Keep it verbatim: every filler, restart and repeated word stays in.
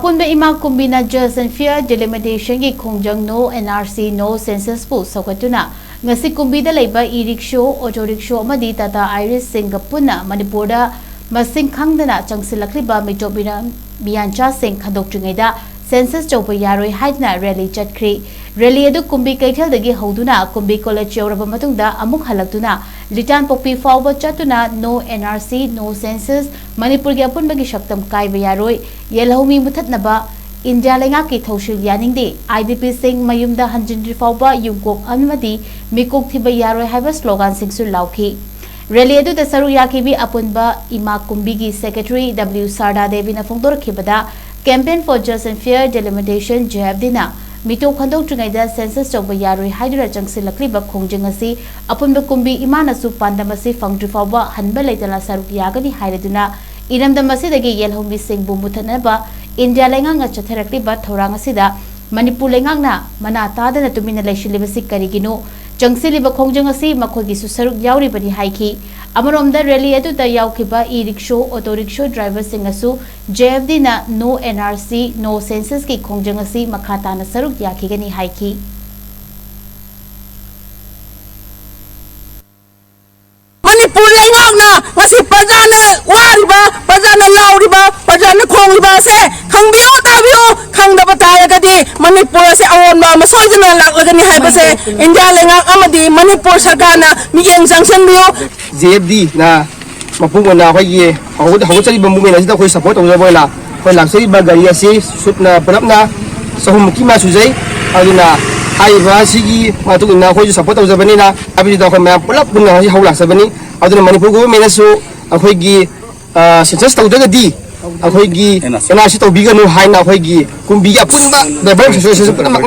ꯑꯄꯨꯟꯕ ꯏꯃꯥ ꯀꯨꯝꯕꯤꯅ Just and Fair Delimitationꯒꯤ ꯈꯣꯡꯖꯪ No N R C No Censusꯄꯨ ꯁꯧꯒꯠꯇꯨꯅ ꯉꯁꯤ ꯀꯨꯝꯕꯤꯗ ꯂꯩꯕ e-rickshaw, auto rickshaw ꯑꯃꯗꯤ Tata Irisꯁꯤꯡꯒ ꯄꯨꯟꯅ ꯃꯅꯤꯄꯨꯔꯗ ꯃꯁꯤꯡ ꯈꯪꯗꯅ ꯆꯪꯁꯤꯜꯂꯛꯂꯤꯕ ꯃꯤꯇꯣꯞ ꯃꯤꯔꯝ ꯃꯤꯌꯥꯟꯆꯥꯁꯤꯡ ꯈꯟꯗꯣꯛꯇ꯭ꯔꯤꯉꯩꯗ census ꯇꯧꯕ ꯌꯥꯔꯣꯏ ꯍꯥꯏꯗꯨꯅ rally ꯆꯠꯈ꯭ꯔꯤ꯫ Rally ꯑꯗꯨ ꯀꯨꯝꯕꯤ ꯀꯩꯊꯦꯜꯗꯒꯤ ꯍꯧꯗꯨꯅ ꯀꯨꯝꯕꯤ college ꯌꯧꯔꯕ ꯃꯇꯨꯡꯗ ꯑꯃꯨꯛ ꯍꯜꯂꯛꯇꯨꯅ ꯂꯤꯇꯥꯟꯄꯣꯛꯄꯤ ꯐꯥꯎꯕ ꯆꯠꯇꯨꯅ No N R C No Census, ꯃꯅꯤꯄꯨꯔꯒꯤ ꯑꯄꯨꯟꯕꯒꯤ ꯁꯛꯇꯝ ꯀꯥꯏꯕ ꯌꯥꯔꯣꯏ, ꯌꯦꯜꯍꯧꯃꯤ ꯃꯨꯊꯠꯅꯕ ꯏꯟꯗꯤꯌꯥ ꯂꯩꯉꯥꯛꯀꯤ ꯊꯧꯁꯤꯜ ꯌꯥꯅꯤꯡꯗꯦ, IDPꯁꯤꯡ ꯃꯌꯨꯝꯗ ꯍꯟꯖꯤꯟꯗ꯭ꯔꯤ ꯐꯥꯎꯕ ꯌꯨꯝꯀꯣꯛ ꯑꯃꯗꯤ ꯃꯤꯀꯣꯛ ꯊꯤꯕ ꯌꯥꯔꯣꯏ ꯍꯥꯏꯕ sloganꯁꯤꯡꯁꯨ ꯂꯥꯎꯈꯤ꯫ Rally ꯑꯗꯨꯗ ꯁꯔꯨꯛ ꯌꯥꯈꯤꯕꯤ ꯑꯄꯨꯟꯕ ꯏꯃꯥ ꯀꯨꯝꯕꯤꯒꯤ secretary W ꯁꯥꯔꯗꯥ ꯗꯦꯕꯤꯅ ꯐꯣꯡꯗꯣꯔꯛꯈꯤꯕꯗ, Campaign for Just and Fair Delimitation, JFDꯅ ꯃꯤꯇꯣꯞ ꯈꯟꯗꯣꯛꯇ꯭ꯔꯤꯉꯩꯗ census ꯇꯧꯕ ꯌꯥꯔꯣꯏ ꯍꯥꯏꯗꯨꯅ ꯆꯪꯁꯤꯜꯂꯛꯂꯤꯕ ꯈꯣꯡꯖꯪ ꯑꯁꯤ ꯑꯄꯨꯟꯕ ꯀꯨꯝꯕꯤ ꯏꯃꯥꯅꯁꯨ ꯄꯥꯟꯗꯝ ꯑꯁꯤ ꯐꯪꯗ꯭ꯔꯤ ꯐꯥꯎꯕ ꯍꯟꯕ ꯂꯩꯇꯅ ꯁꯔꯨꯛ ꯌꯥꯒꯅꯤ ꯍꯥꯏꯔꯗꯨꯅ, ꯏꯔꯝꯗꯝ ꯑꯁꯤꯗꯒꯤ ꯌꯦꯜꯍꯧꯃꯤꯁꯤꯡꯕꯨ ꯃꯨꯊꯠꯅꯕ ꯏꯟꯗꯤꯌꯥ ꯂꯩꯉꯥꯛꯅ ꯆꯠꯊꯔꯛꯂꯤꯕ ꯊꯧꯔꯥꯡ ꯑꯁꯤꯗ ꯃꯅꯤꯄꯨꯔ ꯂꯩꯉꯥꯛꯅ ꯃꯅꯥ ꯇꯥꯗꯅ ꯇꯨꯃꯤꯟꯅ ꯂꯩꯁꯤꯜꯂꯤꯕꯁꯤ ꯀꯔꯤꯒꯤꯅꯣ? ꯆꯪꯁꯤꯜꯂꯤꯕ ꯈꯣꯡꯖꯪ ꯑꯁꯤ ꯃꯈꯣꯏꯒꯤꯁꯨ ꯁꯔꯨꯛ ꯌꯥꯎꯔꯤꯕꯅꯤ ꯍꯥꯏꯈꯤ꯫ ꯑꯃꯔꯣꯝꯗ rally ꯑꯗꯨꯗ ꯌꯥꯎꯈꯤꯕ e-rickshaw, auto rickshaw driverꯁꯤꯡꯅꯁꯨ JFDꯅ No N R C No Censusꯀꯤ ꯈꯣꯡꯖꯪ ꯑꯁꯤ ꯃꯈꯥ ꯇꯥꯅ ꯁꯔꯨꯛ ꯌꯥꯈꯤꯒꯅꯤ ꯍꯥꯏꯈꯤ꯫ ꯃꯅꯤꯄꯨꯔ ꯂꯩꯉꯥꯛꯅ ꯉꯁꯤ ꯄ꯭ꯔꯖꯥꯅ ꯋꯥꯔꯤꯕ, ꯄ꯭ꯔꯖꯥꯅ ꯂꯥꯎꯔꯤꯕ, ꯄ꯭ꯔꯖꯥꯅ ꯈꯣꯡꯂꯤꯕ ꯑꯁꯦ ꯈꯪꯕꯤꯌꯨ, ꯇꯥꯕꯤꯌꯨ꯫ ꯈꯪꯗꯕ ꯇꯥꯔꯒꯗꯤ ꯃꯅꯤꯄꯨꯔ ꯑꯁꯤ ꯑꯑꯣꯟꯕ ꯑꯃ ꯁꯣꯏꯗꯅ ꯂꯥꯛꯂꯒꯅꯤ ꯍꯥꯏꯕꯁꯦ ꯏꯟꯗꯤꯌꯥ ꯂꯩꯉꯥꯛ ꯑꯃꯗꯤ ꯃꯅꯤꯄꯨꯔ ꯁꯔꯀꯥꯔꯅ ꯃꯤꯠꯌꯦꯡ ꯆꯪꯁꯤꯟꯕꯤꯌꯨ꯫ JFDꯅ ꯃꯄꯨꯡ ꯑꯣꯏꯅ ꯑꯩꯈꯣꯏꯒꯤ ꯍꯧꯒꯠ-, ꯍꯧꯒꯠꯆꯔꯤꯕ movement ꯑꯁꯤꯗ ꯑꯩꯈꯣꯏ support ꯇꯧꯖꯕ ꯑꯣꯏꯅ ꯑꯩꯈꯣꯏ ꯂꯥꯛꯆꯔꯤꯕ ꯒꯥꯔꯤ ꯑꯁꯤ ꯁꯨꯞꯅ ꯄꯨꯂꯞꯅ ꯆꯍꯨꯝꯃꯨꯛꯀꯤ ꯃꯌꯥ ꯁꯨꯖꯩ꯫ ꯑꯗꯨꯅ ꯍꯥꯏꯔꯤꯕ ꯑꯁꯤꯒꯤ ꯃꯇꯨꯡ ꯏꯟꯅ ꯑꯩꯈꯣꯏꯁꯨ support ꯇꯧꯖꯕꯅꯤꯅ ꯍꯥꯏꯕꯁꯤꯗ ꯑꯩꯈꯣꯏ ꯃꯌꯥꯝ ꯄꯨꯂꯞ ꯄꯨꯟꯅ ꯉꯁꯤ ꯍꯧ ꯂꯥꯛꯆꯕꯅꯤ꯫ ꯑꯗꯨꯅ ꯃꯅꯤꯄꯨꯔ governmentꯅꯁꯨ ꯑꯩꯈꯣꯏꯒꯤ, ꯑ, census ꯇꯧꯗ꯭ꯔꯒꯗꯤ ꯑꯩꯈꯣꯏꯒꯤ NRC ꯇꯧꯕꯤꯒꯅꯨ ꯍꯥꯏꯅ ꯑꯩꯈꯣꯏꯒꯤ ꯀꯨꯝꯕꯤꯒꯤ ꯑꯄꯨꯟꯕ driver association ꯄꯨꯝꯅꯃꯛ